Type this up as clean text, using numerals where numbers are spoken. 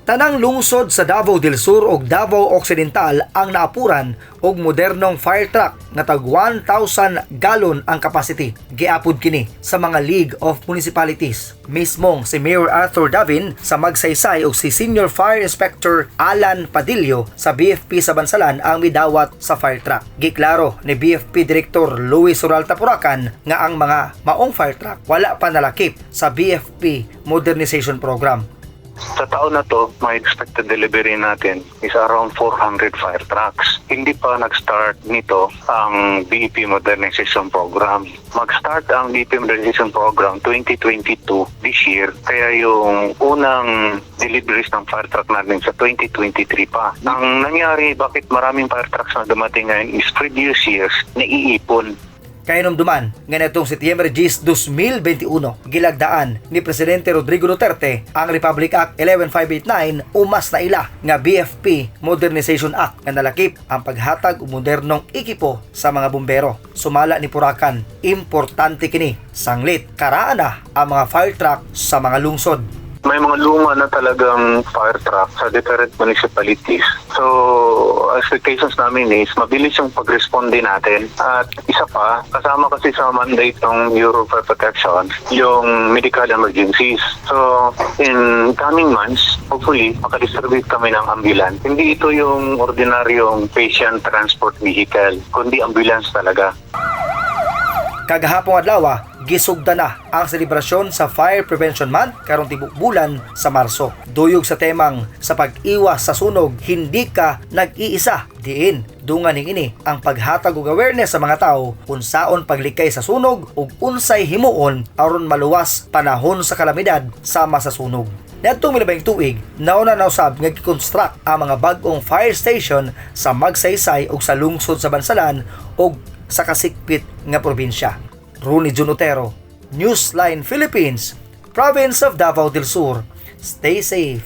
Tanang lungsod sa Davao del Sur ug Davao Occidental ang naapuran og modernong fire truck nga tag 1,000 gallon ang capacity. Giapod kini sa mga League of Municipalities. Mismong si Mayor Arthur Davin sa Magsaysay ug si Senior Fire Inspector Alan Padillo sa BFP sa Bansalan ang midawat sa fire truck. Giklaro ni BFP Director Luis Suralta Puracan nga ang mga maong fire truck wala pa nalakip sa BFP Modernization Program. Sa taon na to, may expected delivery natin is around 400 fire trucks. Hindi pa nag-start nito ang BFP Modernization Program. Mag-start ang BFP Modernization Program 2022, this year. Kaya yung unang deliveries ng fire truck natin, sa 2023 pa. Ang nangyari, bakit maraming fire trucks na dumating ngayon is previous years, naiipon. Kahinumduman nga netong Setyembre 10, 2021, gilagdaan ni Presidente Rodrigo Duterte ang Republic Act 11589 o mas naila nga BFP Modernization Act nga nalakip ang paghatag og modernong ekipo sa mga bumbero. Sumala ni Puracan, importante kini sanglit karaan na ang mga fire truck sa mga lungsod. May mga luma na talagang fire truck sa different municipalities. So, expectations namin is mabilis yung pag-responde natin. At isa pa, kasama kasi sa mandate ng Bureau of Fire Protection, yung medical emergencies. So, in coming months, hopefully, makadistribute kami ng ambulance. Hindi ito yung ordinaryong patient transport vehicle, kundi ambulance talaga. Kagahapong adlaw, gisugda na ang selebrasyon sa Fire Prevention Month karong tibok bulan sa Marso. Duyog sa temang "Sa pag-iwas sa sunog, hindi ka nag-iisa." Diin, dungan ini ang paghatag og awareness sa mga tao unsaon paglikay sa sunog ug unsay himuon aron maluwas panahon sa kalamidad sama sa sunog. Niadtong milabay tuig, nauna na usab nga gi-construct ang mga bag-ong fire station sa Magsaysay ug sa lungsod sa Bansalan ug sa kasikpit nga probinsya. Rooney Jun Otero, Newsline Philippines, Province of Davao del Sur. Stay safe.